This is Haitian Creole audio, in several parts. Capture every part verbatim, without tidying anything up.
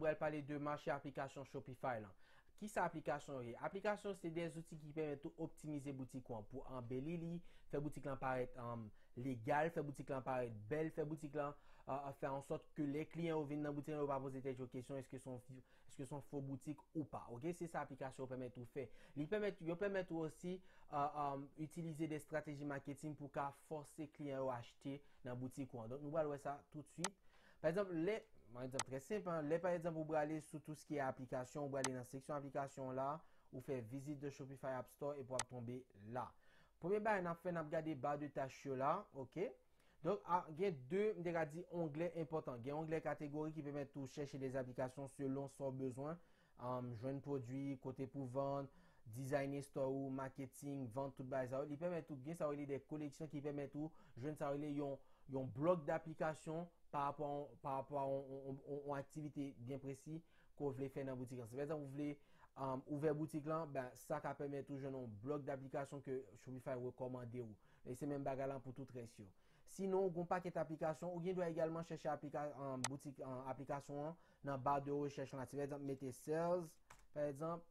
pral pale de mache aplikasyon Shopify lan. Kisa aplikasyon yo ye? Aplikasyon se de zouti ki pèmèt ou optimize boutik ou an pou anbeli li, fè boutik lan parèt um, legal, fè boutik lan parèt bèl, fè boutik lan uh, fè an sòt ke lè kliyan yo vin nan boutik lan, yo pa poze tèt yo kesyon èske se yon èske se yon fo boutik ou pa. Ok, se sa aplikasyon yo pèmèt ou fè. Li pèmèt, yo pèmèt ou osi uh, um, itilize de strateji maketing pou ka fòse kliyan yo achte nan boutik ou an. Donk nou pral wè sa tout swit. Pa egzanp, lè, pa egzanp, trè senp, lè pa egzanp ou prale sou tou sa ki aplikasyon, ou prale nan seksyon aplikasyon la, ou fè vizit de Shopify App Store epi w ap tonbe la. Premye bagay n ap fè, n ap gade ba de tach yo la, ok? Donk, a, gen de, m te ka di, onglè enpòtan. Gen onglè kategori ki pèmèt ou chèche de aplikasyon selon sa w bezwen. Um, jwenn pwodui, kote pou vann, dizayne store ou, maketing, vant, tout bagay sa yo. Li pèmèt ou gen sa yo rele de koleksyon ki pèmèt ou jwenn sa yo rele yon, yon blòk daplikasyon pa rapò a yon aktivite byen presi ke w vle fè nan boutik lan. Si pa egzanp ou vle um, ouvè boutik lan, ben, sa ka pèmèt ou jwenn yon blòk daplikasyon ke Shopify rekòmande ou. E se menm bagay lan pou tout rès yo. Sinon, ou gen yon pakèt aplikasyon, ou gen dwa egalman chèche aplika, um, boutik um, aplikasyon an nan ba de rechèch lan. Si pa egzanp, mete sales, pa egzanp,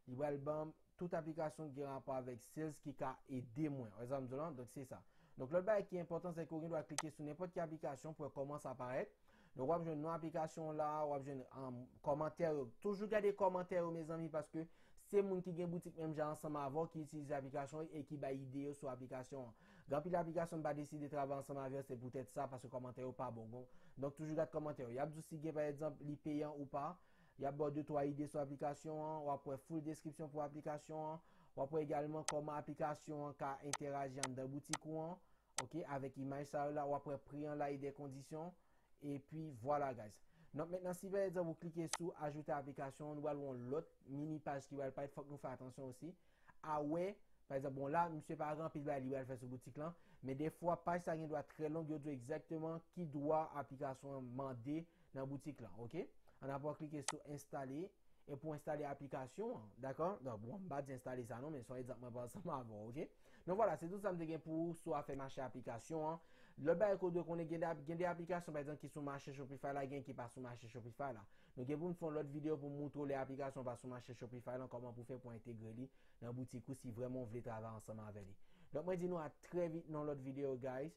li pral ban m tout aplikasyon ki gen rapò avèk sales ki ka ede mwen. Wè sa m di w lan? Donk, se sa. Donk, lòt bagay ki enpòtan, se ke ou gen dwa klike sou nenpòt ki aplikasyon pou wè kòman sa parèt. Donk, w ap jwenn non aplikasyon la, w ap jwenn um, kòmantè yo. Toujou gade kòmantè yo, mezanmi, paske se moun ki gen boutik menm jan ansanm avè w ki itilize aplikasyon e ki bay ide yo sou aplikasyon an. Gen anpil aplikasyon m pa deside travay ansanm avè yo, se poutèt sa, paske kòmantè yo pa bon. Donk, toujou gade kòmantè yo. Y ap di w si gen, pa egzanp, li peyan ou pa. Y ap ba w de twa ide sou aplikasyon an, w ap wè full deskripsyon pou aplikasyon an, w ap wè egalman kòman aplikasyon an ka entèraji anndan boutik ou an, ok, avèk imaj sa yo la, w ap wè pri an la e de kondisyon, epi vwala, guys. Donk, mentnan, si pa egzanp ou klike sou ajoute aplikasyon, nou pral wè yon lòt mini paj ki pral parèt, fòk nou fè atansyon osi a wè, pa egzanp, bon, la, misye pa gen anpil bagay li pral fè sou boutik lan, men defwa, paj sa gen dwa trè long, yo di w egzakteman ki dwa aplikasyon an mande nan boutik lan, ok? Ann apre w klike sou enstale, e pou enstale aplikasyon an, dakò? Donk, bon, m pa di enstale sa non, men se yon egzanp mwen pran ansanm avè w, ok? Donk, vwala, se tout sa m te gen pou ou sou afè mache aplikasyon an. Lòt bagay ke w dwe konnen, gen de, gen de aplikasyon, pa egzanp, ki sou mache Shopify la, gen ki pa sou mache Shopify la. Nou gen pou n fè yon lòt videyo pou m moutre w lè aplikasyon pa sou mache Shopify lan, kòman pou fè pou entegre li nan boutik ou si vrèman w vle travay ansanm avè li. Donk, mwen di nou a trè vit nan lòt videyo, guys.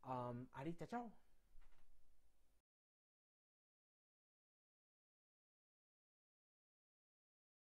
Um, ale, tchaw, tchaw!